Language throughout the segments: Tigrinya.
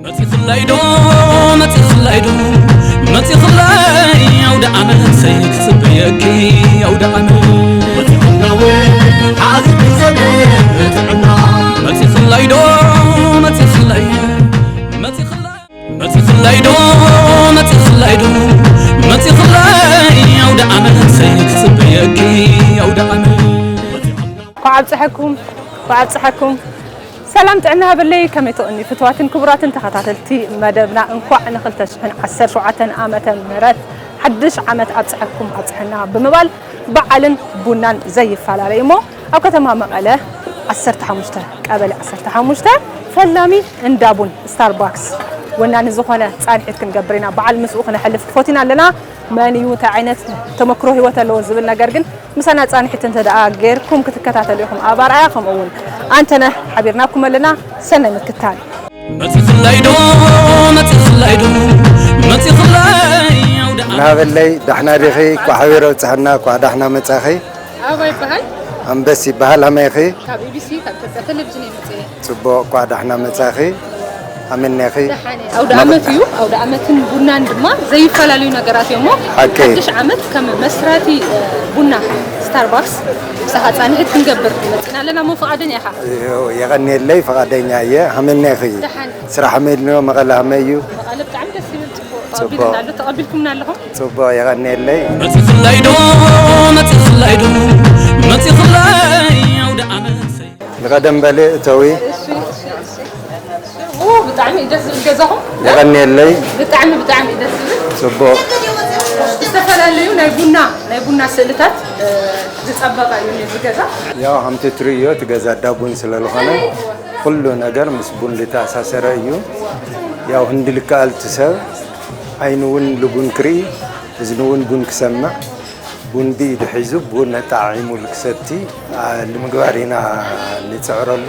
መጺኽላይ ዶ መጺኽላይ ዶ መጺኽላይ ኣውደ ዓመት ሰይ ክጽበየኪ ኣውደ ዓመት መጺኽላወ ዓዚ ዘበ ጥዕና መጺኽላይ ዶ መጺኽላይ መጺኽላይ መጺኽላይ ዶ መጺኽላይ ዶ መጺኽላይ ኣውደ ዓመት ሰይ ክጽበየኪ ኣውደ ዓመት እንኳዕ ኣብፀሐኩም እንኳዕ ኣብፀሐኩም። ሰላም ጥዕና ሃበለይ፣ ከመይ ትቕኒ ፍትዋትን ክቡራትን ተኸታተልቲ መደብና፣ እንኳዕ ን ክልተ ሽሕን ዓሰርተ ሸውዓተን ዓመተ ምህረት ሓድሽ ዓመት ኣብፀሐኩም ኣብፀሐና ብምባል በዓልን ቡናን ዘይፈላለይ እሞ ኣብ ከተማ መቐለ ዓሰርተ ሓሙሽተ ቀበሌ ዓሰርተ ሓሙሽተ ፈላሚ እንዳ ቡን ስታርባክስ ወናኒ ዝኾነ ፃንሒት ክንገብር ኢና። በዓል ምስኡ ክነሕልፍ ፈቲና ኣለና። መን እዩ፣ እንታይ ዓይነት ተመክሮ ህይወት ኣለዎ ዝብል ነገር ግን ምሳና ፃንሒት እንተ ደኣ ጌርኩም ክትከታተሉ ኢኹም። ኣብ ኣርኣያ ከምኡ እውን ኣንተነህ ሓቢርናኩም ኣለና። ሰናይ ምክታል። መጺኽላይ ዶ መጺኽላይ ዶ መጺኽላይ ኣውደ ናበለይ ዳሕና ዲኺ? ኳ ሓቢረ ውፅሐና፣ ኳ ዳሕና መፃኺ። ኣበባ ይበሃል። ኣንበስ ይበሃል። ሃመይኺ? ካብ ኢቢሲ ካብ ኢትዮጵያ ቴሌቪዥን እየ መፅኤ። ፅቡቕ፣ ኳ ዳሕና መፃኺ። ኣመኔኺ? ደሓነ። ኣውደ ዓመት እዩ። ኣውደ ዓመትን ቡናን ድማ ዘይፈላለዩ ነገራት እዮም። ሓቂ። ሓድሽ ዓመት ከም መስራቲ እ፣ ቡና ስታርባክስ ምሳኻ ፃንሒት ክንገብር መፂና ኣለና። እሞ ፍቓደኛ ኢኻ? ይኸው የቐንየለይ፣ ፍቓደኛ እየ። ሃመኔኺ? ደሓነ። ስራሕ ሃመይ ኣሎ፣ መቐለ ሃመይ እዩ? መቐለ ብጣዕሚ ደስ ይብል። ፅቡቕ ፅቡቕ። ተቐቢልና ኣሎ። ተቐቢልኩምና ኣለኹም? ፅቡቕ፣ የቐንየለይ። መጺኽላይ ዶ መጺኽላይ ዶ መጺኽላይ ኣውደ ዓመት ሰይ ንቐደም በሊ እተዊ። እሺ፣ እሺ፣ እሺ። ኦ፣ ብጣዕሚ እዩ ደስ ዝብል ገዛኹም። የቐንየለይ። ብጣዕሚ፣ ብጣዕሚ እዩ ደስ ዝብል። ፅቡቕ። ዝተፈላለዩ ናይ ቡና፣ ናይ ቡና ስእልታት እ፣ ዝፀበቐ እዩ እዚ ገዛ። ያው ከምቲ ትርእዮ እቲ ገዛ እንዳ ቡን ስለዝኾነ ኩሉ ነገር ምስ ቡን ዝተኣሳሰረ እዩ። ያው ክንዲ ልክኣል እቲ ሰብ ዓይኑ እውን ልቡን ክርኢ፣ እዝኒ እውን ቡን ክሰምዕ፣ ቡን ብኢዱ ሒዙ ቡን ኣጣዓዒሙ ልክሰቲ ኣ፣ ንምግባር ኢና ንፅዕረሉ።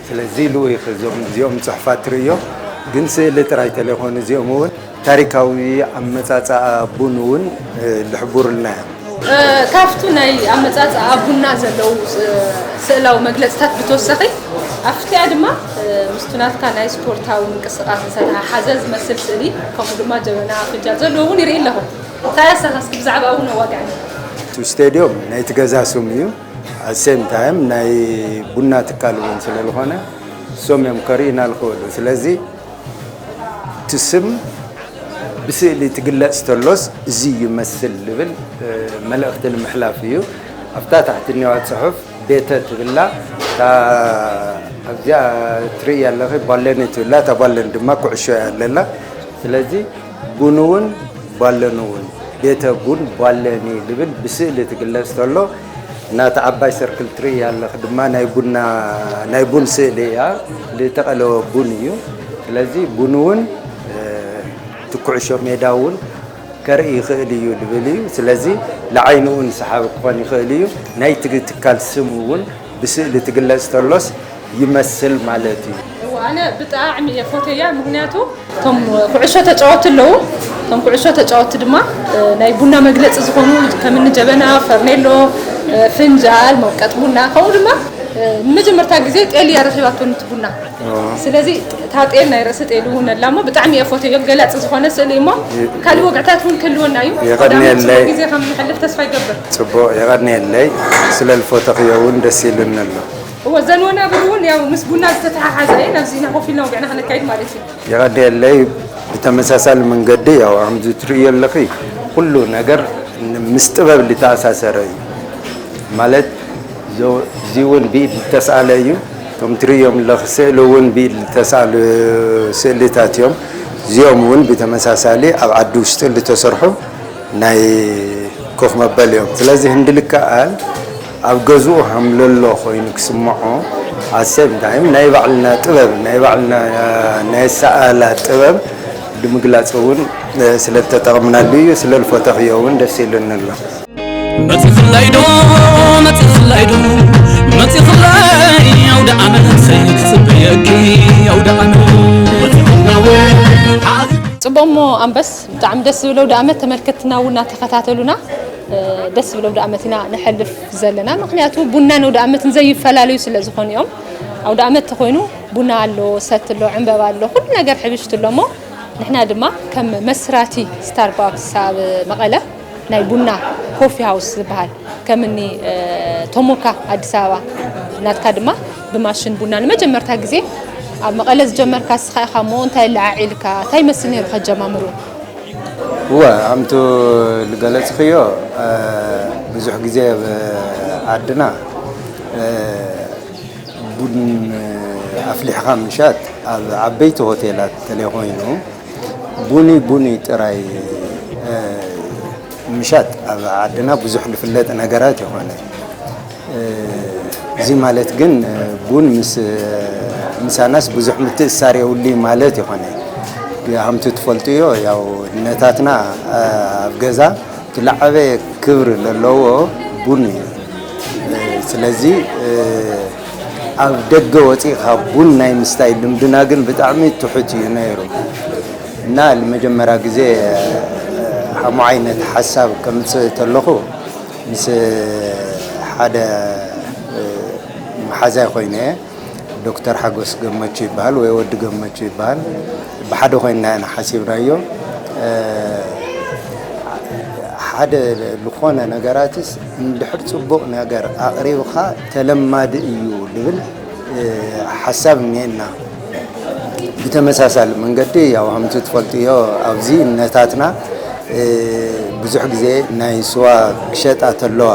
ስለዚ ኢሉ እዩ እዞም እዚኦም ፅሑፋት ትርእዮ። ግን ስእሊ ጥራይ ተለይኮኑ እዚኦም እውን ታሪካዊ ኣመፃፅኣ ቡን እውን እ፣ ልሕቡርልና እዮም። እ፣ ካብቱ ናይ ኣመፃፅኣ ቡና ዘለዉ እ፣ ስእላዊ መግለፅታት ብተወሳኺ ኣብቲኣ ድማ እ፣ ምስቱ ናትካ ናይ ስፖርታዊ ምንቅስቃስ ዝተተሓሓዘ ዝመስል ስእሊ ከምኡ ድማ ጀበና ፍንጃል ዘለዎ እውን ይርኢ ኣለኹ። እንታይ ኣሳኻስኪ ብዛዕባ እውን ኣዋግዕና እቲ ስቴድዮም ናይቲ ገዛ ስም እዩ። ኣት ሴም ታይም ናይ ቡና ትካል እውን ስለዝኾነ እሶም እዮም ከርእዩና ዝኽእሉ። ስለዚ እቲ ስም ብስእሊ ትግለጽ ተሎስ እዚ ይመስል ዝብል እ፣ መልእኽቲ ንምሕላፍ እዩ። ኣብታ ታሕቲ እኒዋ ጽሑፍ ቤተ ትብላ እታ ኣብዚኣ ትርእያ ኣለኺ ባለኒ ትብላ። እታ ባለን ድማ ኩዕሾ እያ ኣለላ። ስለዚ ቡን እውን ቧለን እውን ቤተ ቡን ቧለኒ ዝብል ብስእሊ ትግለጽ ተሎ ናቲ ዓባይ ሰርክል ትርእይ ኣለኺ ድማ ናይ ቡና ናይ ቡን ስእሊ እያ። ዝተቐለወ ቡን እዩ። ስለዚ ቡን እውን እቲ ኩዕሾ ሜዳ እውን ከርኢ ይኽእል እዩ ዝብል እዩ። ስለዚ ንዓይኑ እውን ሰሓቢ ክኾን ይኽእል እዩ። ናይቲ ትካል ስም እውን ብስእሊ ትግለጽ ተሎስ ይመስል ማለት እዩ። እወ፣ ኣነ ብጣዕሚ እየ ፎተያ፣ ምኽንያቱ እቶም ኩዕሾ ተጫወቲ ኣለዉ። እቶም ኩዕሾ ተጫወቲ ድማ እ፣ ናይ ቡና መግለፂ ዝኾኑ ከምኒ ጀበና፣ ፈርኔሎ፣ እ፣ ፍንጃል፣ መውቀጥ ቡና፣ ከምኡ ድማ እ፣ ንመጀመርታ ግዜ ጤል እያ ረኺባቶ ንቲ ቡና። ስለዚ እታ ጤል ናይ ርእሲ ጤል እውን ኣላ እሞ ብጣዕሚ እየ ፎተዮ። ገላፂ ዝኾነ ስእሊ እሞ ካልእ ወግዕታት እውን ክህልወና እዩ። የቐንየለይ። ግዜ ከም ንሕልፍ ተስፋ ይገብር። ጽቡቕ፣ የቐንየለይ። ስለ ዝፎተኽዮ እውን ደስ ኢሉኒ ኣሎ። እወ፣ ዘን ወናብር እውን ያው ምስ ቡና ዝተተሓሓዘ እየን፣ ኣብዚ ኢና ኮፍ ኢልና ወግዕና ክነካይድ ማለት እዩ። የቐንየለይ። ብተመሳሳሊ መንገዲ ያው ከምዚ ትርእዮ ኣለኺ ኩሉ ነገር ምስ ጥበብ ዝተኣሳሰረ እዩ። ማለት ዞ-፣ እዚ እውን ብኢድ ዝተስኣለ እዩ። እቶም ትርእዮም ኣለኺ ስእሊ እውን ብኢድ ዝተስኣሉ ስእሊታት እዮም። እዚኦም እውን ብተመሳሳሊ ኣብ ዓዲ ውሽጢ ዝተሰርሑ ናይ ኮፍ መበሊ እዮም። ስለዚ ህንዲ ልክኣል ኣብ ገዝኡ ሃምለሎ ኮይኑ ክስምዖ ኣት ሴም ታይም ናይ ባዕልና ጥበብ ናይ ባዕልና ናይ ኣሰኣእላ ጥበብ ንምግላፅ እውን ስለ ዝተጠቕምናሉ እዩ። ስለ ዝፈተኽዮ እውን ደስ ኢሉኒ ኣሎ። መጺኽላይ ዶ መጺኽላይ ዶ መጺኽላይ ኣውደ ዓመት ሰይ ክጽበየኪ ኣውደ ዓመት ጽቡቕ እሞ ኣንበስ ብጣዕሚ ደስ ዝብል ኣውደ ዓመት። ተመልከትና እውን እናተኸታተሉና እ፣ ደስ ዝብል ኣውደ ዓመት ኢና ነሕልፍ ዘለና። ምኽንያቱ ቡናን ኣውደ ዓመትን ዘይፈላለዩ ስለ ዝኾኑ እዮም። ኣውደ ዓመት ተኾይኑ ቡና ኣሎ፣ ሰት ኣሎ፣ ዕንበባ ኣሎ፣ ኩሉ ነገር ሕብሽቲ ኣሎ። እሞ ንሕና ድማ ከም መስራቲ ስታርባክስ ኣብ መቐለ ናይ ቡና ኮፊ ሃውስ ዝበሃል ከምኒ ቶሞካ ኣዲስ ኣበባ ናትካ ድማ ብማሽን ቡና ንመጀመርታ ግዜ ኣብ መቐለ ዝጀመርካ እስኻ ኢኻ። እሞ እንታይ ለዓዒልካ እንታይ መስል ነይሩ ከጀማምሩ? እወ ኣምቱ ዝገለጽኽዮ ብዙሕ ግዜ ኣብ ዓድና ቡን ኣፍሊሕኻ ምሻጥ ኣብ ዓበይቲ ሆቴላት ተለይ ኮይኑ ቡኒ ቡኒ ጥራይ ምሻጥ ኣብ ዓድና ብዙሕ ዝፍለጥ ነገራት ይኾነ። እዚ ማለት ግን ቡን ምስ ምሳናስ ብዙሕ ምትእሳር የውሊ ማለት ይኾነ። ሃምቱ ትፈልጥዮ ያው ነታትና ኣብ ገዛ ትለዓበ ክብሪ ለለዎ ቡን እዩ። ስለዚ ኣብ ደገ ወፂኻ ቡን ናይ ምስታይ ልምድና ግን ብጣዕሚ ትሑት እዩ ነይሩ እና ንመጀመርያ ግዜ ሓሙ ዓይነት ሓሳብ ከምፅእ ተለኹ ምስ ሓደ መሓዛይ ኮይነ እየ። ዶክተር ሓጎስ ገመቹ ይበሃል ወይ ወዲ ገመቹ ይበሃል። ብሓደ ኮይንና ኢና ሓሲብናዮ። ሓደ ዝኾነ ነገራትስ እንድሕር ፅቡቕ ነገር ኣቕሪብኻ ተለማዲ እዩ ዝብል ሓሳብ እኒኤና። ብተመሳሳሊ መንገዲ ያው ከምቲ ትፈልጥዮ ኣብዚ እነታትና ብዙሕ ግዜ ናይ ስዋ ክሸጣ ተለዋ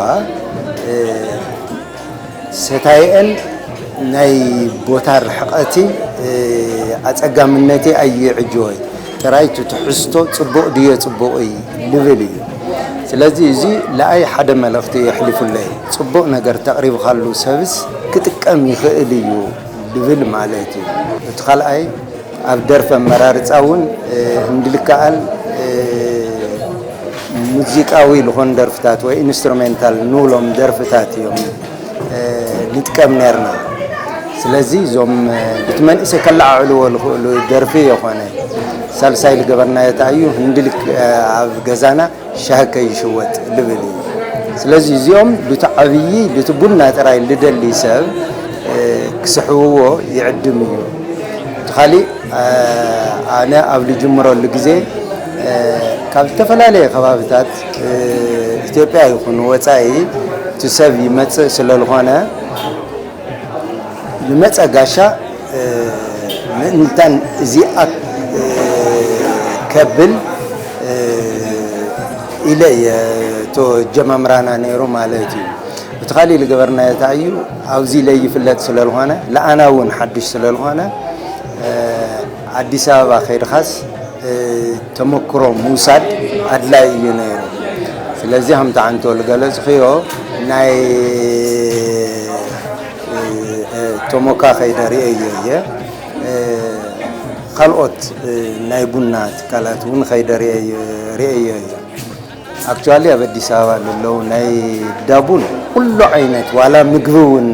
ሰታየን ናይ ቦታ ርሕቐቲ ኣፀጋምነቲ ኣይዕጅወይ ጥራይ እቲ ትሕዝቶ ፅቡቕ ድዮ ፅቡቕ እዩ ልብል እዩ። ስለዚ እዚ ለኣይ ሓደ መልእኽቲ የሕሊፉለይ። ፅቡቕ ነገር ተቕሪብኻሉ ሰብስ ክጥቀም ይኽእል እዩ ልብል ማለት እዩ። እቲ ካልኣይ ኣብ ደርፊ ኣመራርፃ እውን እንድልከኣል ሙዚቃዊ ዝኾኑ ደርፍታት ወይ ኢንስትሩሜንታል ንብሎም ደርፍታት እዮም ንጥቀም ነርና። ስለዚ እዞም ብቲ መንእሰይ ከለዓዕልዎ ዝኽእሉ ደርፊ የኾነ ሳልሳይ ዝገበርናዮ እንታይ እዩ ህንድልክ ኣብ ገዛና ሻሂ ከይሽወጥ ልብል እዩ። ስለዚ እዚኦም ሉቲ ዓብዪ ሉቲ ቡና ጥራይ ልደሊ ሰብ ክስሕብዎ ይዕድም እዩ። እቲ ካሊእ ኣነ ኣብ ልጅምረሉ ግዜ ካብ ዝተፈላለየ ከባብታት ኢትዮጵያ ይኹን ወፃኢ እቲ ሰብ ይመፅእ ስለዝኾነ ዝመፀ ጋሻ ምእንታን እዚኣ ከብል ኢለ እየ እቶ ጀማምራና ነይሩ ማለት እዩ። እቲ ካሊእ ዝገበርናዮ እንታይ እዩ ኣብዚ ለይፍለጥ ስለዝኾነ ለኣና እውን ሓድሽ ስለዝኾነ ኣዲስ ኣበባ ከይድኻስ ተመክሮ ምውሳድ ኣድላይ እዩ ነይሩ። ስለዚ ከምቲ ዓንቶ ዝገለፅኽዮ ናይ ቶሞካ ከይደ ርእየዮ እየ። ካልኦት ናይ ቡና ትካላት እውን ከይደ ርእየዮ እየ። ኣክቹዋሊ ኣብ ኣዲስ ኣበባ ዘለዉ ናይ ዳቡን ኩሉ ዓይነት ዋላ ምግቢ እውን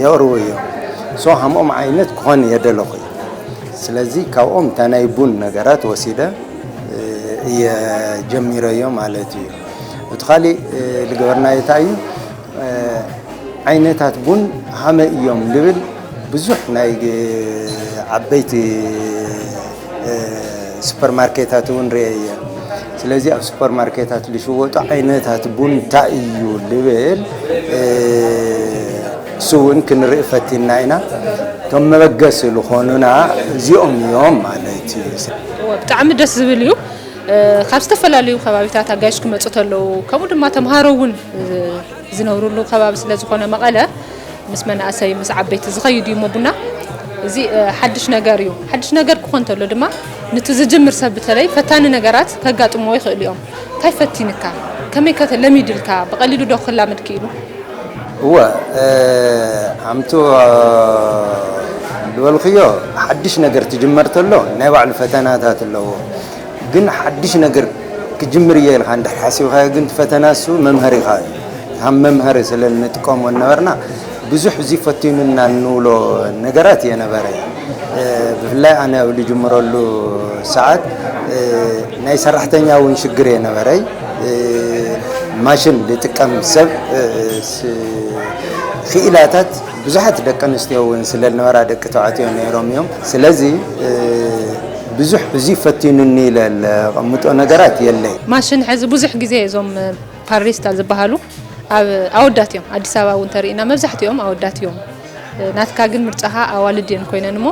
የቕርቡ እዮም። ሶ ከምኦም ዓይነት ክኾን እየ ደለኹ። ስለዚ ካብኦም እታ ናይ ቡን ነገራት ወሲደ እየ ጀሚረዮ ማለት እዩ። እቲ ካሊእ ዝገበርናዮ እንታይ እዩ? ዓይነታት ቡን ሃመ እዮም ልብል ብዙሕ ናይ ዓበይቲ ሱፐርማርኬታት እውን ርኤ እየ። ስለዚ ኣብ ሱፐርማርኬታት ዝሽወጡ ዓይነታት ቡን እንታይ እዩ ልብል እሱ እውን ክንርኢ ፈቲና ኢና። እቶም መበገሲ ዝኾኑና እዚኦም እዮም ማለት እዩ። ብጣዕሚ ደስ ዝብል እዩ። ካብ ዝተፈላለዩ ከባቢታት ኣጋይሽ ክመፁ ተለዉ ከምኡ ድማ ተምሃሮ እውን ዝነብርሉ ከባቢ ስለ ዝኾነ መቐለ ምስ መናእሰይ ምስ ዓበይቲ ዝኸይድ እዩ እሞ ቡና እዚ ሓድሽ ነገር እዩ። ሓድሽ ነገር ክኾን ተሎ ድማ ንቲ ዝጅምር ሰብ ብተለይ ፈታኒ ነገራት ከጋጥምዎ ይኽእሉ እዮም። እንታይ ፈቲንካ? ከመይ ከ ለሚድልካ? ብቐሊሉ ዶ ክላመድ ክኢሉ? እወ ኣምቱ ዝበልክዮ ሓድሽ ነገር ትጅመር ተሎ ናይ ባዕሉ ፈተናታት ኣለዎ። ግን ሓድሽ ነገር ክጅምር እየ ኢልካ እንድሕር ሓሲብካዮ ግን ፈተና እሱ መምሀሪኻ እዩ። ካብ መምሀሪ ስለ እንጥቀሞ ነበርና ብዙሕ እዚ ፈቲኑና እንብሎ ነገራት እየነበረ። ብፍላይ ኣነ ኣብ ዝጅምረሉ ሰዓት ናይ ሰራሕተኛ እውን ሽግር እየነበረይ። ማሽን ዝጥቀም ሰብ ክኢላታት ብዙሓት ደቂ ኣንስትዮ እውን ስለ ዝነበራ ደቂ ተባዕትዮ ነይሮም እዮም። ስለዚ ብዙሕ እዚ ፈቲኑኒ ኢለ ለቐምጦ ነገራት የለይ። ማሽን ሕዚ ብዙሕ ግዜ እዞም ፓራሊስታል ዝበሃሉ ኣብ ኣወዳት እዮም። ኣዲስ ኣበባ እውን ተሪእና መብዛሕትኦም ኣወዳት እዮም። ናትካ ግን ምርጫኻ ኣዋልድ እየን ኮይነን እሞ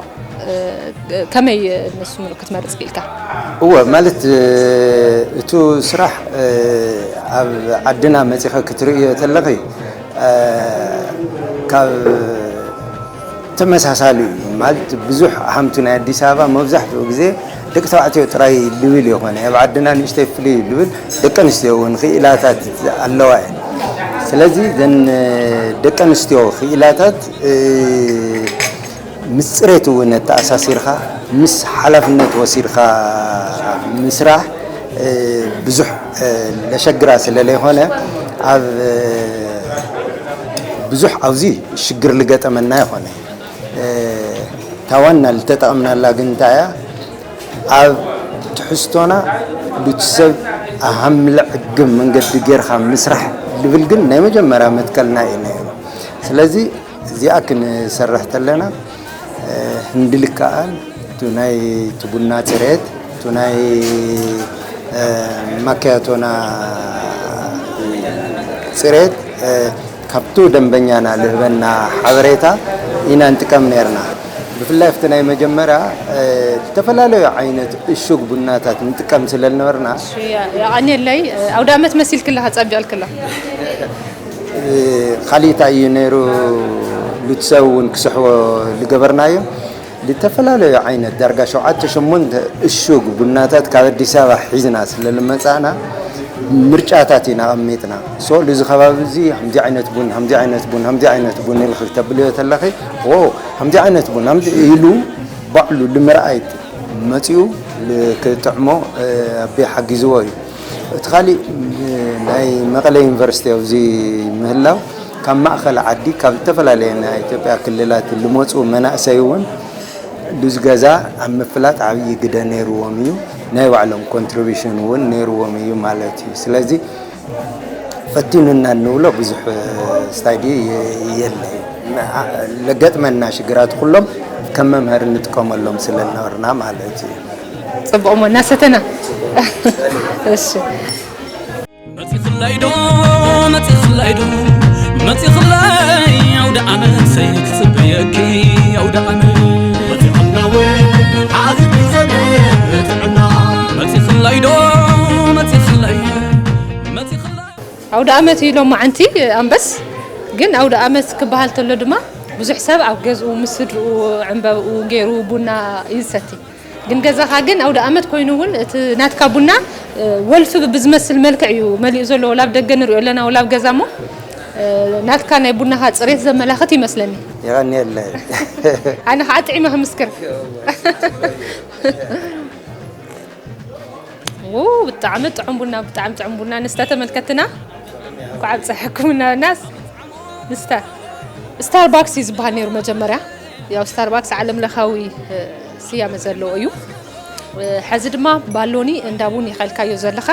ከመይ ንሱ ክትመርፅ ክኢልካ? እወ ማለት እቱ ስራሕ ኣብ ዓድና መፂኸ ክትርእዮ ተለኺ ካብ ተመሳሳሊ እዩ ማለት ብዙሕ ሃምቱ ናይ ኣዲስ ኣበባ መብዛሕትኡ ግዜ ደቂ ተባዕትዮ ጥራይ ልብል ይኾነ ኣብ ዓድና ንእሽተይ ፍልይ ልብል ደቂ ኣንስትዮ እውን ክኢላታት ኣለዋ እየን። ስለዚ ዘን ደቂ ኣንስትዮ ክኢላታት ምስ ፅሬት እውን ኣተኣሳሲርካ ምስ ሓላፍነት ወሲድካ ምስራሕ ብዙሕ ለሸግራ ስለ ለይኮነ ኣብ ብዙሕ ኣብዚ ሽግር ልገጠመና ይኮነ። እታ ዋና ልተጠቐምናላ ግን እንታይ እያ? ኣብ ትሕዝቶና ሉቲ ሰብ ኣብ ለዕግም መንገዲ ጌርካ ምስራሕ ልብል ግን ናይ መጀመርያ መትከልና እዩ ነይሩ። ስለዚ እዚኣ ክንሰርሕ ተለና ህንዲ ልከኣል እቱ ናይ ትቡና ፅሬት እቱ ናይ ማክያቶና ፅሬት ካብቱ ደንበኛና ልህበና ሓበሬታ ኢና ንጥቀም ነርና። ብፍላይ ኣብቲ ናይ መጀመርያ ዝተፈላለዩ ዓይነት እሹግ ቡናታት ንጥቀም ስለ ዝነበርና የቐንየለይ። ኣውደ ኣመት መሲልክላ ከጸቢቕልክላ ካሊእታ እዩ ነይሩ። ሉትሰብ እውን ክስሕቦ ዝገበርናዮ ዝተፈላለዩ ዓይነት ዳርጋ ሸውዓተ ሸሞንተ እሹግ ቡናታት ካብ ኣዲስ ኣበባ ሒዝና ስለ ዝመፃእና ምርጫታት ኢና ኣቐሚጥና። ሶ እዚ ከባቢ እዚ ከምዚ ዓይነት ቡን ከምዚ ዓይነት ቡን ከምዚ ዓይነት ቡን ኢልክ ተብልዮ ተለኺ ኦ ከምዚ ዓይነት ቡን ከምዚ ኢሉ ባዕሉ ልምርኣይ መፂኡ ክጥዕሞ ኣቤ ሓጊዝዎ እዩ። እቲ ካሊእ ናይ መቐለ ዩኒቨርሲቲ ኣብዚ ምህላው ካብ ማእኸል ዓዲ ካብ ዝተፈላለየ ናይ ኢትዮጵያ ክልላት ልመፁ መናእሰይ እውን ሉዝ ገዛ ኣብ ምፍላጥ ዓብዪ ግደ ነይርዎም እዩ። ናይ ባዕሎም ኮንትሪቢሽን እውን ነይርዎም እዩ ማለት እዩ። ስለዚ ፈቲኑና እንብሎ ብዙሕ ስታይዲ የለ ለገጥመና ሽግራት ኩሎም ከም መምሃሪ እንጥቀመሎም ስለ ዝነበርና ማለት እዩ። ጽቡቕ እሞ እናሰተና እሺ መጺኽለይ ዶ መጺኽለይ ዶ መጺኽለይ ኣውደ ዓመት ሰይ ክጽበየኪ ኣውደ ዓመት መጺኽለይ ዶ መጺኽለይ መጺኽለይ ኣውደ ኣመት እዩ ሎማዓንቲ ኣንበስ ግን ኣውደ ኣመት ክበሃል ተሎ ድማ ብዙሕ ሰብ ኣብ ገዝኡ ምስ ስድርኡ ዕንበብኡ ገይሩ ቡና ይሰቲ ግን ገዛኻ ግን ኣውደ ኣመት ኮይኑ እውን እቲ ናትካ ቡና ወልፊ ብዝመስል መልክዕ እዩ መሊኡ ዘሎ ወላ ኣብ ደገ ንሪኦ ኣለና ወላ ኣብ ገዛ እሞ ናትካ ናይ ቡናኻ ፅሬት ዘመላኽት ይመስለኒ የቐንየለይ ኣነ ከዓ ጥዒመ ክምስክር ብጣዕሚ ጥዑም ቡና ብጣዕሚ ጥዑም ቡና ንስተ ተመልከትና እንኳዕ ኣብፀሐኩም እናበልና ንስተ ስታርባክስ እዩ ዝበሃል ነይሩ መጀመርያ ያው ስታርባክስ ዓለም ለኻዊ ስያመ ዘለዎ እዩ። ሐዚ ድማ ባሎኒ እንዳ ቡን ኢኻ ኢልካዮ ዘለኻ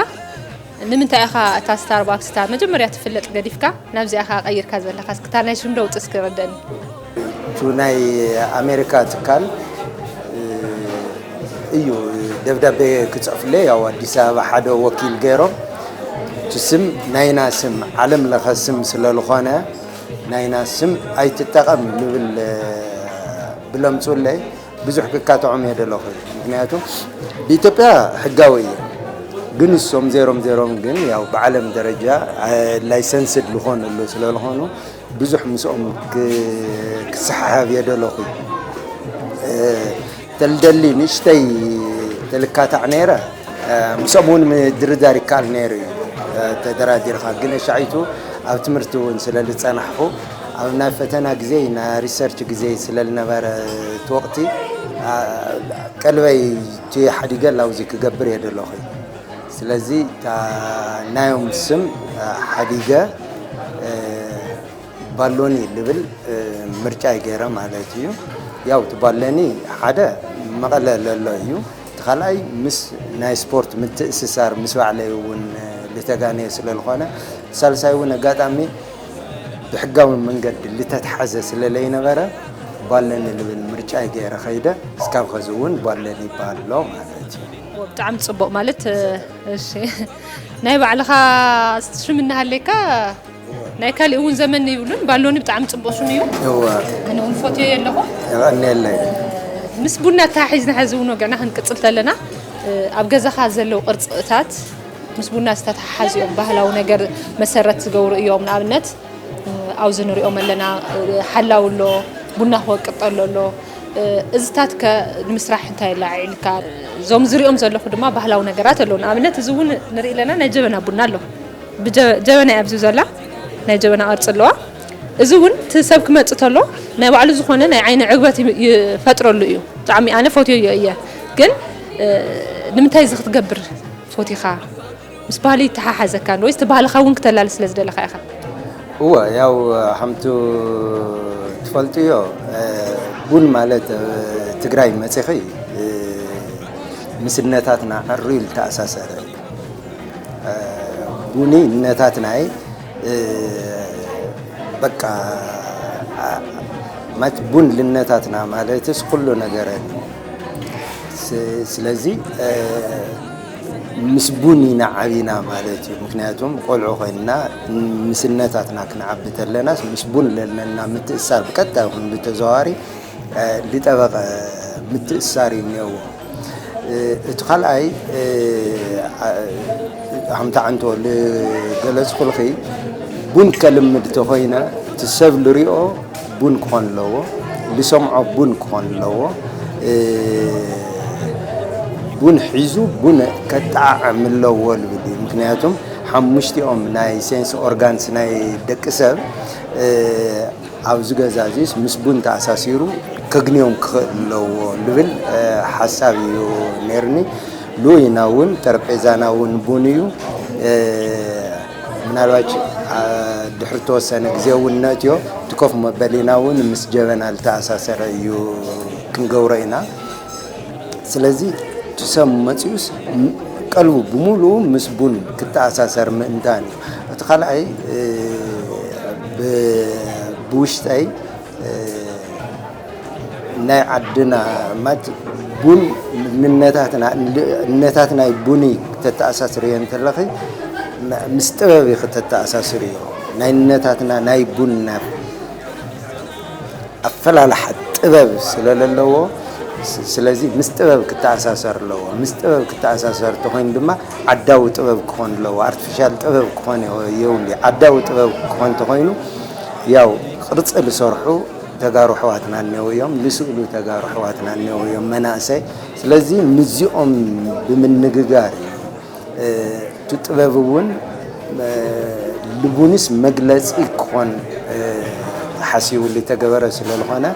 ንምንታይ ኢኻ እታ ስታርባክስ እታ መጀመርያ ትፍለጥ ገዲፍካ ናብዚኣ ኢኻ ቀይርካ ዘለኻ እስክታ ናይ ሽም ለውጢ እስኪ ረደኒ። እቱ ናይ ኣሜሪካ ትካል እዩ ደብዳቤ ክፅሕፍለይ ያው ኣዲስ ኣበባ ሓደ ወኪል ገይሮም እቲ ስም ናይና ስም ዓለም ለኸ ስም ስለዝኾነ ናይና ስም ኣይትጠቐም ልብል ብለምፁለይ ብዙሕ ክካትዖም እየ ደለኹ። ምክንያቱ ብኢትዮጵያ ሕጋዊ እዩ፣ ግን እሶም ዜሮም ዜሮም ግን ያው ብዓለም ደረጃ ላይሰንስድ ልኾኑ ኣሎ ስለልኾኑ ብዙሕ ምስኦም ክሰሓሓብ እየ ደለኹ። ተልደሊ ንእሽተይ ተልካታዕ ነይረ ምስኦም እውን ምድርዳር ይከኣል ነይሩ እዩ ተደራዲርካ ግን ሻዒቱ ኣብ ትምህርቲ እውን ስለ ዝፀናሕኹ ኣብ ናይ ፈተና ግዜ ናይ ሪሰርች ግዜ ስለ ዝነበረ እቲ ወቅቲ ቀልበይ እቲ ሓዲገ ላውዚ ክገብር እየ ደለኹ ስለዚ ናዮም ስም ሓዲገ ባሎኒ ልብል ምርጫ ይገይረ ማለት እዩ። ያው እቲ ባሎኒ ሓደ መቐለ ለሎ እዩ። እቲ ካልኣይ ምስ ናይ ስፖርት ምትእስሳር ምስ ባዕለይ እውን ልተጋነየ ስለ ዝኾነ ሳልሳይ እውን ኣጋጣሚ ብሕጋዊ መንገዲ ዝተትሓዘ ስለ ለይነበረ፣ ቧለኒ ልብል ምርጫይ ገይረ ኸይደ። እስካብ ኸዚ እውን ቧለኒ ይበሃል ኣሎ ማለት እዩ። ብጣዕሚ ፅቡቅ ማለት። እሺ፣ ናይ ባዕልኻ ሽም እናሃለካ ናይ ካሊእ እውን ዘመን ይብሉን ባሎኒ ብጣዕሚ ፅቡቅ ሽም እዩ። እወ። ኣነ እውን ፈትዮ ኣለኹ። የቐንየለይ። ምስ ቡና ተሓሒዝና ሕዚ እውን ወግዕና ክንቅፅል ተለና፣ ኣብ ገዛኻ ዘለዉ ቅርፅታት ምስ ቡና ዝተተሓሓዙ እዮም። ባህላዊ ነገር መሰረት ዝገብሩ እዮም። ንኣብነት ኣብዚ ንሪኦም ኣለና፣ ሓላው ኣሎ፣ ቡና ክወቅጥ ኣሎ ኣሎ። እዚታት ከ ንምስራሕ እንታይ ለዓዒልካ? እዞም ዝሪኦም ዘለኹ ድማ ባህላዊ ነገራት ኣለዉ። ንኣብነት እዚ እውን ንርኢ ኣለና፣ ናይ ጀበና ቡና ኣሎ። ብጀ- ጀበና እያ ኣብዚ ዘላ፣ ናይ ጀበና ቅርፂ ኣለዋ። እዚ እውን እቲ ሰብ ክመፅእ ተሎ ናይ ባዕሉ ዝኾነ ናይ ዓይኒ ዕግበት ይ- ይፈጥረሉ እዩ። ብጣዕሚ ኣነ ፈትዮ እየ። ግን ንምንታይ እዚ ክትገብር ፈቲኻ? ምስ ባህሊ ይተሓሓዘካ ወይስ እቲ ባህልኻ እውን ክተላል ስለ ዝደለኻ ኢኻ? እወ፣ ያው ሓምቱ ትፈልጥዮ፣ ቡን ማለት ትግራይ መፂኺ ምስነታትና ዕርዩ ዝተኣሳሰረ እዩ። ቡኒ እነታትናይ በቃ ማለት ቡን ልነታትና ማለትስ ኩሉ ነገረን። ስለዚ ምስ ቡን ኢና ዓቢና ማለት እዩ። ምክንያቱም ቆልዑ ኮይንና ምስነታትና ክንዓቢ ተለናስ ምስ ቡን ለለና ምትእሳር ብቀጥታ ይኹን ብተዘዋዋሪ ልጠበቐ ምትእሳር እዩ እኒአዎ። እቲ ካልኣይ ሃምታ ዓንቶ ልገለፅኩልኺ ቡን ከልምድ ተኮይነ እቲ ሰብ ልሪኦ ቡን ክኾን ኣለዎ፣ ልሰምዖ ቡን ክኾን ኣለዎ። ቡን ሒዙ ቡን ከጠዓዕም ኣለዎ ልብል እዩ። ምክንያቱም ሓሙሽቲኦም ናይ ሴንስ ኦርጋንስ ናይ ደቂ ሰብ ኣብዚ ገዛ እዚስ ምስ ቡን ተኣሳሲሩ ከግንዮም ክኽእል ኣለዎ ልብል ሓሳብ እዩ ነይርኒ። ሉኢና እውን ጠረጴዛና እውን ቡን እዩ። ምናልባች ድሕሪ ተወሰነ ግዜ እውን ነእትዮ እቲ ኮፍ መበሊና እውን ምስ ጀበና ዝተኣሳሰረ እዩ ክንገብሮ ኢና። ስለዚ እቲ ሰብ መፂኡስ ቀልቡ ብምሉኡ ምስ ቡን ክተኣሳሰር ምእንታን እዩ። እቲ ካልኣይ ብውሽጠይ ናይ ዓድና ማት ቡን ንነታትና እነታትናይ ቡኒ ክተተኣሳስርዮ እንተለኺ ምስ ጥበብ ኢኺ ተተኣሳስርዮ ናይ ነታትና ናይ ቡን ኣፈላልሓ ጥበብ ስለለለዎ ስለዚ ምስ ጥበብ ክተኣሳሰር ኣለዎ። ምስ ጥበብ ክተኣሳሰር ተኮይኑ ድማ ዓዳዊ ጥበብ ክኾን ኣለዎ። ኣርቲፊሻል ጥበብ ክኾን የውሊ ዓዳዊ ጥበብ ክኾን ተኮይኑ ያው ቅርፂ ልሰርሑ ተጋሩ ኣሕዋትና እኒአው እዮም፣ ልስእሉ ተጋሩ ኣሕዋትና እኒአው እዮም መናእሰይ። ስለዚ ምስዚኦም ብምንግጋር እዩ እቲ ጥበብ እውን ልቡንስ መግለፂ ክኾን ተሓሲቡ ዝተገበረ ስለዝኾነ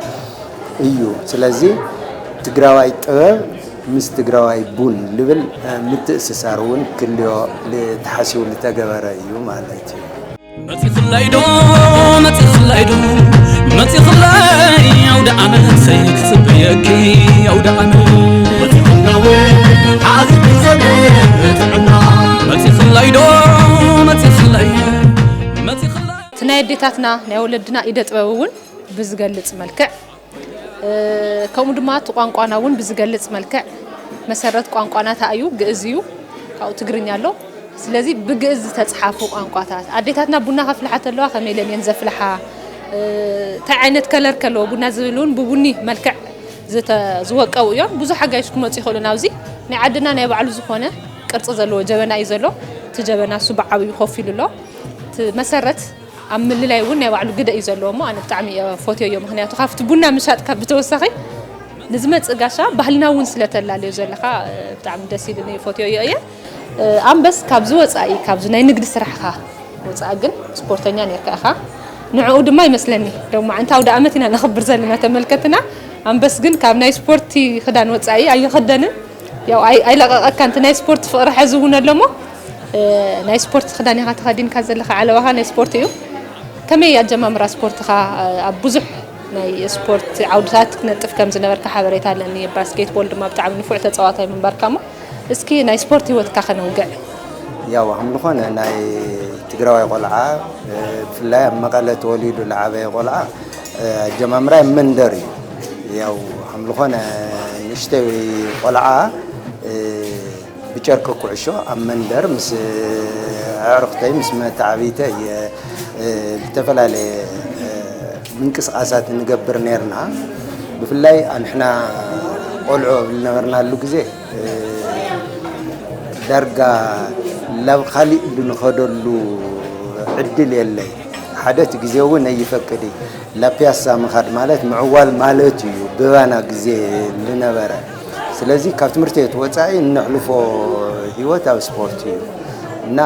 እዩ። ስለዚ ትግራዋይ ጥበብ ምስ ትግራዋይ ቡን ልብል ምትእስሳር እውን ክልዮ ተሓሲቡ ዝተገበረ እዩ ማለት እዩ። መፂኽለይ ዶ መፂኽለይ ዶ መፂኽለይ ኣውደ ዓመት ሰይ ክፅበየኪ ኣውደ ዓመት መፂኽለይ ዶ መፂኽለይ መፂኽለይ እቲ ናይ ኣዴታትና ናይ ወለድና ኢደ ጥበብ እውን ብዝገልፅ መልክዕ ከምኡ ድማ እቲ ቋንቋና እውን ብዝገልፅ መልክዕ መሰረት ቋንቋና እንታይ እዩ? ግእዝ እዩ። ካብኡ ትግርኛ ኣሎ። ስለዚ ብግእዝ ዝተፅሓፉ ቋንቋታት ኣዴታትና ቡና ከፍልሓ ተለዋ ከመይ ኢለን እየን ዘፍልሓ? እንታይ ዓይነት ከለር ከለዎ ቡና ዝብል እውን ብቡኒ መልክዕ ዝወቀቡ እዮም። ብዙሕ ኣጋይሽ ክመፁ ይኽእሉ ናብዚ ናይ ዓድና ናይ ባዕሉ ዝኾነ ቅርፂ ዘለዎ ጀበና እዩ ዘሎ። እቲ ጀበና እሱ ብዓብዩ ኮፍ ኢሉ ኣሎ። እቲ መሰረት ኣብ ምልላይ እውን ናይ ባዕሉ ግደ እዩ ዘለዎ እሞ ኣነ ብጣዕሚ እየ ፈትዮ እዮ። ምክንያቱ ካብቲ ቡና ምሻጥካ ብተወሳኺ ንዝመፅእ ጋሻ ባህልና እውን ስለተላለዮ ዘለካ ብጣዕሚ ደስ ኢሉኒ ፈትዮ እዮ እየ። ኣንበስ ካብዚ ወፃኢ ካብዚ ናይ ንግዲ ስራሕካ ወፃኢ ግን ስፖርተኛ ነርካ ኢኻ። ንዕኡ ድማ ይመስለኒ ሎማዓንቲ ኣውደ ኣመት ኢና ነኽብር ዘለና ተመልከትና። ኣንበስ ግን ካብ ናይ ስፖርቲ ክዳን ወፃኢ ኣይኽደንን። ያው ኣይ ኣይለቐቐካ እንት ናይ ስፖርት ፍቕሪ ሐዚ እውን ኣለሞ ናይ ስፖርት ክዳን ኢኻ ተኸዲንካ ዘለኻ ዓለባኻ ናይ ስፖርት እዩ። ከመይ ኣጀማምራ ስፖርትኻ ኣብ ብዙሕ ናይ ስፖርት ዓውድታት ክትነጥፍ ከም ዝነበርካ ሓበሬታ ኣለኒ። ባስኬትቦል ድማ ብጣዕሚ ንፉዕ ተፃዋታይ ምንባርካ እሞ እስኪ ናይ ስፖርት ህይወትካ ከነውግዕ። ያው ከም ዝኾነ ናይ ትግራዋይ ቆልዓ፣ ብፍላይ ኣብ መቐለ ተወሊዱ ዝዓበየ ቆልዓ፣ ኣጀማምራይ መንደር እዩ። ያው ከም ዝኾነ ንእሽተይ ቆልዓ፣ ብጨርቂ ኩዕሾ ኣብ መንደር ምስ ኣዕሩኽተይ፣ ምስ መተዓብይተይ እየ፣ ዝተፈላለየ ምንቅስቓሳት ንገብር ነርና። ብፍላይ ኣንሕና ቆልዑ ኣብ ዝነበርናሉ ግዜ፣ ዳርጋ ላብ ካሊእ ልንኸደሉ ዕድል የለይ። ሓደ እቲ ግዜ እውን ኣይፈቅድ እዩ። ላብ ፒያሳ ምኻድ ማለት ምዕዋል ማለት እዩ፣ ብባና ግዜ ልነበረ። ስለዚ ካብ ትምህርቲ ቤት ወፃኢ እነሕልፎ ህይወት ኣብ ስፖርት እዩ እና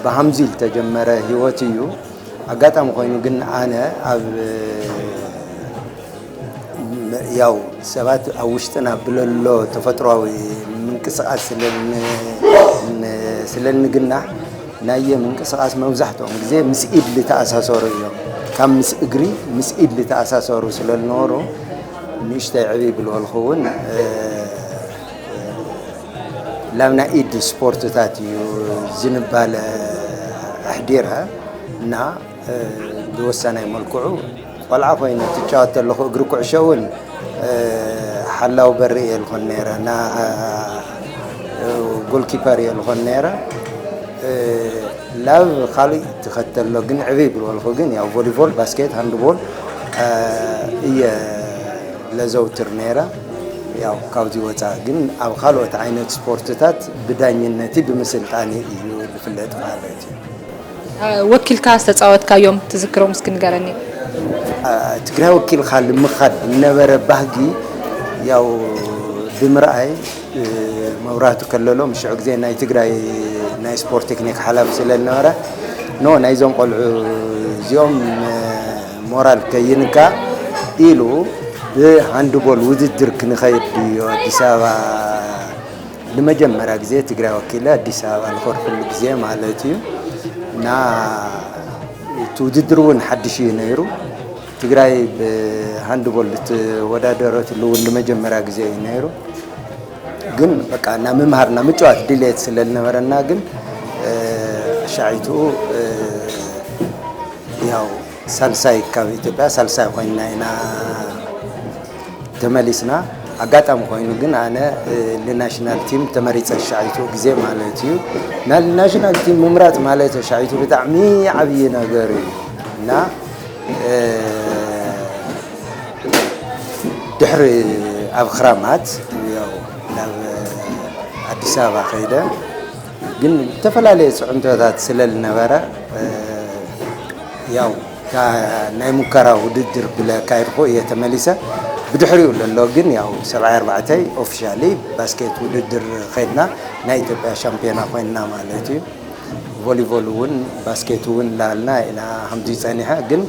ብሃምዚ ዝተጀመረ ህይወት እዩ። ኣጋጣሚ ኮይኑ ግን ኣነ ኣብ ያው ሰባት ኣብ ውሽጥና ብለሎ ተፈጥሯዊ ምንቅስቓስ ስለኒ-፣ ን-፣ ስለንግናሕ ናየ ምንቅስቓስ መብዛሕትኦም ግዜ ምስ ኢድ ዝተኣሳሰሩ እዮም። ካብ ምስ እግሪ ምስ ኢድ ዝተኣሳሰሩ ስለዝነበሩ ንእሽተይ ዕብይ ብልበልኩ እውን፣ እ፣ ላብ ናይ ኢድ ስፖርትታት እዩ ዝንባለ ኣሕዲረ እና፣ እ፣ ብወሳናይ መልክዑ ቆልዓ ኮይነ ትጫወት ተለኹ እግሪ ኩዕሾ እውን፣ እ፣ ሓላው በሪ እየ ልኾን ነይረ፣ ና፣ እ፣ ጎልኪፐር እየ ልኾን ነይረ። እ፣ ላብ ካልእ ትኸተሎ ግን ዕብይ ብልበልኩ ግን ያው ቮሊቦል፣ ባስኬት፣ ሃንድቦል፣ እ፣ እየ ለዘውትር ነይረ። ያው ካብዚ ወፃእ ግን ኣብ ካልኦት ዓይነት ስፖርትታት ብዳኝነቲ ብምስልጣኒ እዩ ዝፍለጥ ማለት እዩ። ወኪልካ ዝተፃወትካዮም ትዝክሮም እስኪ ንገረኒ። ትግራይ ወኪልካ ልምኻድ ዝነበረ ባህጊ ያው ብምርኣይ፣ መብራህቱ ከለሎም ሽዑ ግዜ ናይ ትግራይ ናይ ስፖርት ቴክኒክ ሓላፊ ስለ ዝነበረ፣ ኖ ናይዞም ቆልዑ እዚኦም ሞራል ከይንካ ኢሉ ብሃንድቦል ውድድር ክንኸይድ እዩ ኣዲስ ኣበባ ንመጀመርያ ግዜ ትግራይ ወኪለ ኣዲስ ኣበባ ልኸድኩሉ ግዜ ማለት እዩ። እና እቲ ውድድር እውን ሓድሽ እዩ ነይሩ። ትግራይ ብሃንድቦል ልትወዳደረትሉ እውን ንመጀመርያ ግዜ እዩ ነይሩ። ግን በቃ እና ምምሃር እና ምጭዋት ድሌት ስለ ዝነበረና ግን፣ እ፣ ሻዒቱ፣ እ፣ ያው ሳልሳይ ካብ ኢትዮጵያ ሳልሳይ ኮይንና ኢና ተመሊስና። ኣጋጣሚ ኮይኑ ግን ኣነ፣ እ፣ ንናሽናል ቲም ተመሪጸ ሻዒቱ ግዜ ማለት እዩ። ና-፣ ናሽናል ቲም ምምራጽ ማለት ሻዒቱ ብጣዕሚ ዓብዪ ነገር እዩ እና፣ እ፣ ድሕሪ ኣብ ክራማት ያው ናብ ኣዲስ ኣበባ ከይደ ግን ዝተፈላለየ ጽዕንቶታት ስለ ዝነበረ፣ እ፣ ያው እታ ናይ ሙከራ ውድድር ብለ ካይድኩ እየ ተመሊሰ። ብድሕሪኡ ለሎ ግን ያው ሰብዓይ ኣርባዕተ ኦፊሻሊ ባስኬት ውድድር ከይድና ናይ ኢትዮጵያ ሻምፒዮና ኮይንና ማለት እዩ። ቮሊቦል እውን ባስኬት እውን ላልና ኢና ከምዚ ጸኒሐ ግን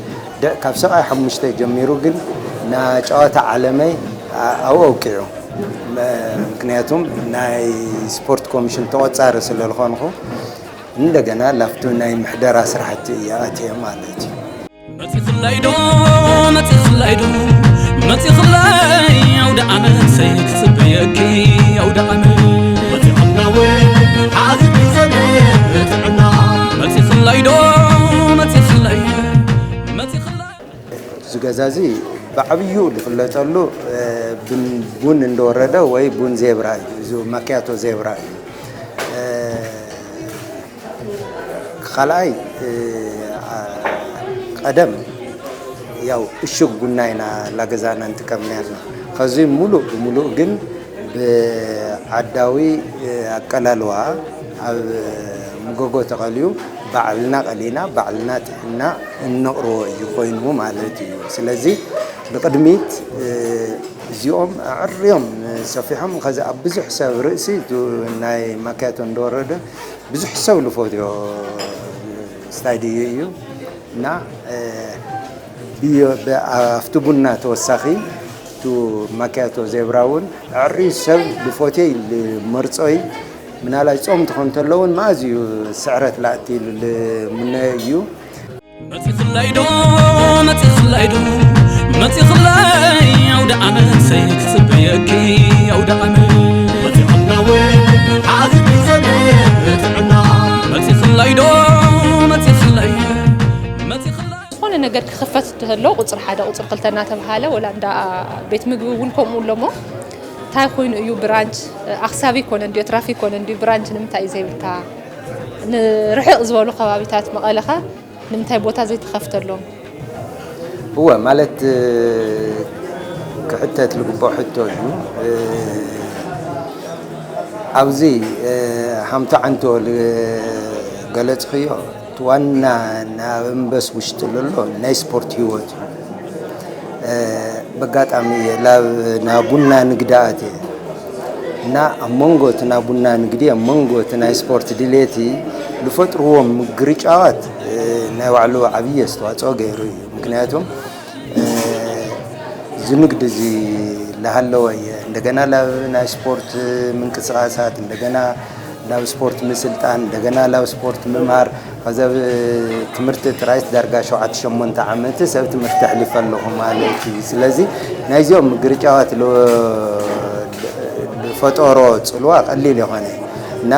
ደ-፣ ካብ ሰብዓይ ሓሙሽተ ጀሚሩ ግን ና ጨዋታ ዓለመይ ኣ-፣ ኣብኡ ኣብቂዑ። መ-፣ ምክንያቱም ናይ ስፖርት ኮሚሽን ተቆጻሪ ስለ ዝኾንኩ እንደገና ላፍቱ ናይ ምሕደራ ስራሕቲ እየ ኣትየ ማለት እዩ። መፂኽለይ ዶ መፂኽለይ ዶ መፂኽለይ ኣውደ ዓመት ሰይ ክፅበየኪ ኣውደ ዓመት መፂኽለይ ዶ መፂኽለይ መፂኽለይ እዚ ገዛ እዚ ብዓብዩ ዝፍለጠሉ ቡን እንደወረደ ወይ ቡን ዜብራ እዩ። እዚ ማኪያቶ ዜብራ እዩ። ካልኣይ ቀደም ያው እሹግ ቡና ኢና ላገዛና እንጥቀም ነርና። ከዚ ሙሉእ ብሙሉእ ግን ብዓዳዊ ኣቀላልዋ ኣብ መጎጎ ተቐልዩ ባዕልና ቀሊና ባዕልና ጥሕና እነቕርቦ እዩ ኮይኑ ማለት እዩ። ስለዚ ብቕድሚት እዚኦም ኣዕርዮም ሰፊሖም ከዚ ኣብ ብዙሕ ሰብ ርእሲ ናይ ማኪያቶ እንደወረደ ብዙሕ ሰብ ዝፈትዮ ስታይል እዩ እዩ እና ኣብቲ ቡና ተወሳኺ ቱ ማኪያቶ ዜብራ እውን ኣዕርዩ ሰብ ዝፎትዮ ዝመርጾ እዩ። ምናልባት ጾም ትኾን ተሎ እውን መኣዝ እዩ ስዕረት ላእቲ ኢሉ ዝምነዮ እዩ። መፂኽለይ ዶ መፂኽለይ ዶ መፂኽለይ ኣውደ ዓመት ሰይ ክፅበየኪ ኣውደ ዓመት መፂኽለይ ዶ ነገር ክኽፈት እንተሎ ቁፅሪ ሓደ ቁፅሪ ክልተ እናተብሃለ ወላ እንዳ ቤት ምግቢ እውን ከምኡ ኣለሞ። እንታይ ኮይኑ እዩ ብራንች ኣክሳቢ ኮነ እንዲዮ ትራፊክ ኮነ እንዲዮ ብራንች ንምንታይ እዩ ዘይብልካ? ንርሕቕ ዝበሉ ከባቢታት መቐለኸ ንምንታይ ቦታ ዘይተኸፍተሎም? እወ ማለት ክሕተት ዝግብኦ ሕቶ እዩ። ኣብዚ ሃምቶ ዓንቶ ዝገለፅኽዮ እቲ ዋና ናብ ኣንበስ ውሽጢ ዘሎ ናይ ስፖርት ህይወት እዩ። በጋጣሚ እየ ናብ ና ቡና ንግዲ ኣትየ እና ኣብ መንጎ እቲ ና ቡና ንግዲ ኣብ መንጎ እቲ ናይ ስፖርት ድሌቲ ዝፈጥርዎም ምግርጫዋት ናይ ባዕሉ ዓብዪ ኣስተዋፅኦ ገይሩ እዩ። ምክንያቱም እዚ ንግዲ እዚ ላሃለወ እየ እንደገና ላብ ናይ ስፖርት ምንቅስቃሳት እንደገና ላብ ስፖርት ምስልጣን እንደገና ላብ ስፖርት ምምሃር ከዘብ ትምህርቲ ጥራይስ ዳርጋ ሸውዓተ ሸሞንተ ዓመት ሰብ ትምህርቲ ኣሕሊፈ ኣለኹ ማለት እዩ። ስለዚ ናይዚኦም ምግርጫዋት ዝፈጠሮ ፅልዋ ቀሊል የኾነ እና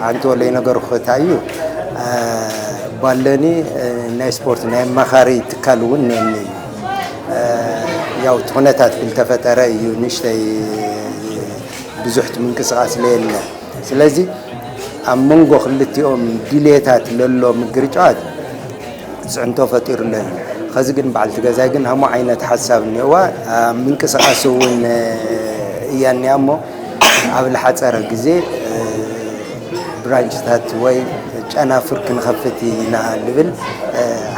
ኣንቲ ወለይ ነገሩ ክታዩ ባለኒ ናይ ስፖርት ናይ ኣማኻሪ ትካል እውን ነኒ እዩ። ያው እቲ ኩነታት ብልተፈጠረ እዩ ንእሽተይ ብዙሕ ምንቅስቃስ ለየለ። ስለዚ ኣብ መንጎ ክልቲኦም ድሌታት ለሎ ምግርጫዋት ፅዕንቶ ፈጢሩለን። ከዚ ግን በዓልቲ ገዛይ ግን ሃሞ ዓይነት ሓሳብ እኒኦዋ ኣብ ምንቅስቃስ እውን እያ እኒኣ እሞ ኣብ ዝሓፀረ ግዜ ብራንችታት ወይ ጨናፍር ክንኸፍት ኢና ልብል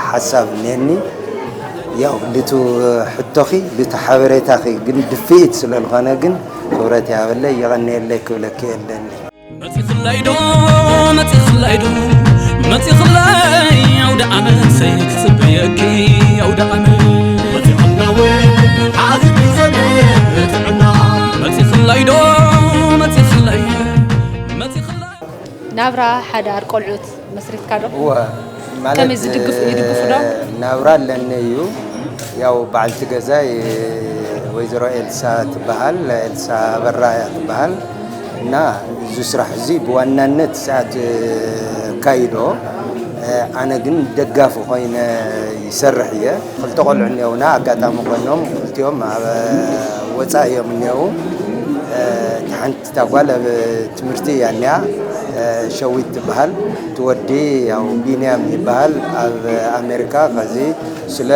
ሓሳብ እኒአኒ። ያው ልቱ ሕቶኺ ልቱ ሓበሬታኺ ግን ድፍኢት ስለልኾነ ግን ክብረት ያበለይ የቐንየለይ ክብለኪ የለኒ። መጺኽለይ ዶ መጺኽለይ ዶ መጺኽለይ ኣውደ ዓመት ሰይ ክጽበየኪ ኣውደ ዓመት መጺኽለይ ዶ መጺኽለይ መጺኽለይ ናብራ ሓዳር ቆልዑት መስሪትካ ዶ? እወ ማለት ከመይ ዝድግፍ ይድግፉ ዶ? ናብራ ኣለኒ እዩ። ያው በዓልቲ ገዛይ ወይዘሮ ኤልሳ ትበሃል፣ ኤልሳ ኣበራ እያ ትበሃል እና እዚ ስራሕ እዚ ብዋናነት እሳት ካይዶ ኣነ ግን ደጋፊ ኮይነ ይሰርሕ እየ። ክልተ ቆልዑ እኒኦውና ኣጋጣሚ ኮይኖም ክልቲኦም ኣብ ወፃኢ እዮም እኒኦው። ሓንቲ እታ ጓል ኣብ ትምህርቲ እያ እኒኣ ሸዊት ትበሃል። እቲ ወዲ ያው ቢንያም ይበሃል ኣብ ኣሜሪካ ከዚ ስለ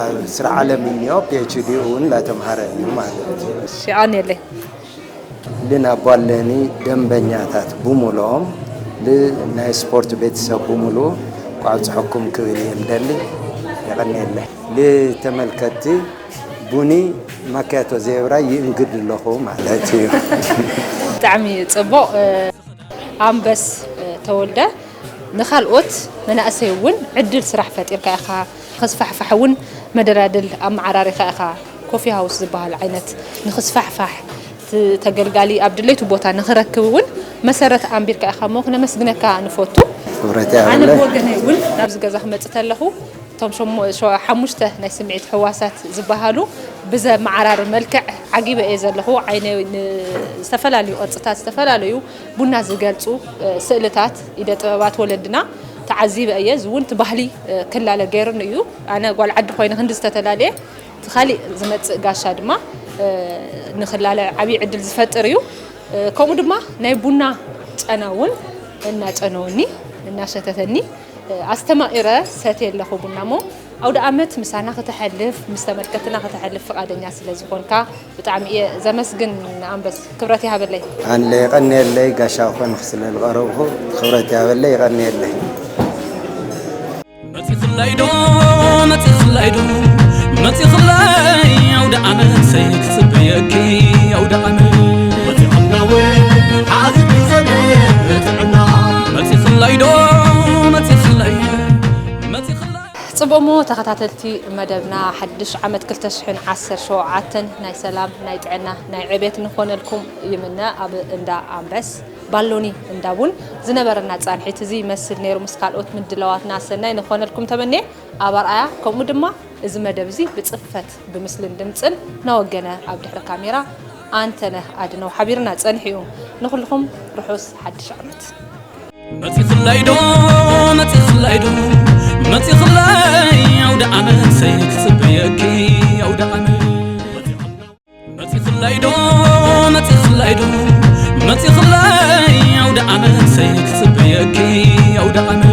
ኣብ ስራሕ ዓለም እኒኦ ፒኤችዲ እውን እንዳተምሃረ እዩ ማለት እዩ። ሽኣን የለይ ልናቧለኒ ደንበኛታት ብሙሉኦም ልናይ ስፖርት ቤተሰብ ብሙሉ ቋብፅሐኩም ክብል እየ ምደሊ። የቐንየለይ ልተመልከትቲ ቡኒ ማኪያቶ ዜብራ ይእንግድ ኣለኹ ማለት እዩ። ብጣዕሚ ጽቡቕ። ኣንበስ ተወልደ ንኻልኦት መናእሰይ እውን ዕድል ስራሕ ፈጢርካ ኢኻ፣ ንኸስፋሕፋሕ እውን መደላድል ኣመዓራሪኻ ኢኻ። ኮፊ ሃውስ ዝበሃል ዓይነት ንኽስፋሕፋሕ ተገልጋሊ ኣብ ድሌቱ ቦታ ንኽረክብ እውን መሰረት ኣንቢርካ ኢኻ እሞ ክነመስግነካ ንፈቱ። ክብረት ኣነ ያብለ ብወገነይ እውን ናብዚ ገዛ ክመፅእ ተለኹ እቶም ሸሞ- ሸ- ሓሙሽተ ናይ ስምዒት ሕዋሳት ዝበሃሉ ብዘመዓራሪ መልክዕ ዓጊበ እየ ዘለኹ። ዓይነ ዝተፈላለዩ ቅርፅታት ዝተፈላለዩ ቡና ዝገልፁ ስእልታት ኢደ ጥበባት ወለድና ተዓዚበ እየ። እዚ እውን እቲ ባህሊ ክላለ ገይሩኒ እዩ። ኣነ ጓል ዓዲ ኮይነ ክንዲ ዝተተላለየ እቲ ካሊእ ዝመፅእ ጋሻ ድማ ንኽላለ ዓብዪ ዕድል ዝፈጥር እዩ። ከምኡ ድማ ናይ ቡና ጨና እውን እናጨነወኒ እናሸተተኒ ኣስተማቒረ ሰትየ ኣለኹ ቡና እሞ ኣውደ ኣመት ምሳና ክተሐልፍ ምስ ተመልከትና ክተሐልፍ ፍቓደኛ ስለ ዝኾንካ ብጣዕሚ እየ ዘመስግን። ኣንበስ ክብረት ይሃበለይ። ኣንለ የቐንየለይ ጋሻ ኮንክ ስለ ዝቐረብኩ ክብረት ያበለይ የቐንየለይ። መጺኽለይ ዶ መጺኽለይ ዶ መጺኽለይ ኣውደ ዓመት ሰይ ክጽበየኪ ኣውደ ዓመት መጺኽለይ ዶ መጺኽለይ መጺኽለይ ጽቡቕሞ ተኸታተልቲ መደብና ሓድሽ ዓመት ክልተ ሽሕን ዓሰርተ ሸውዓተን ናይ ሰላም ናይ ጥዕና ናይ ዕቤት ንኾነልኩም ይምነ። ኣብ እንዳ ኣንበስ ባሎኒ እንዳ ቡን ዝነበረና ጻንሒት እዚ ይመስል ነይሩ። ምስ ካልኦት ምድላዋትና ሰናይ ንኾነልኩም ተመኔ ኣብ ኣርኣያ ከምኡ ድማ እዚ መደብ እዚ ብጽፈት ብምስልን ድምጽን ናወገነ ኣብ ድሕሪ ካሜራ ኣንተነህ ኣድነው ሓቢርና ጸኒሑ እዩ። ንኹልኹም ርሑስ ሓድሽ ዓመት። መጺኽለይ ዶ መጺኽለይ ዶ መጺኽለይ ኣውደ ዓመት ሰይ ክጽበየኪ ኣውደ ዓመት። መጺኽለይ ዶ መጺኽለይ ዶ መጺኽለይ ኣውደ ዓመት ሰይ ክጽበየኪ ኣውደ ዓመት።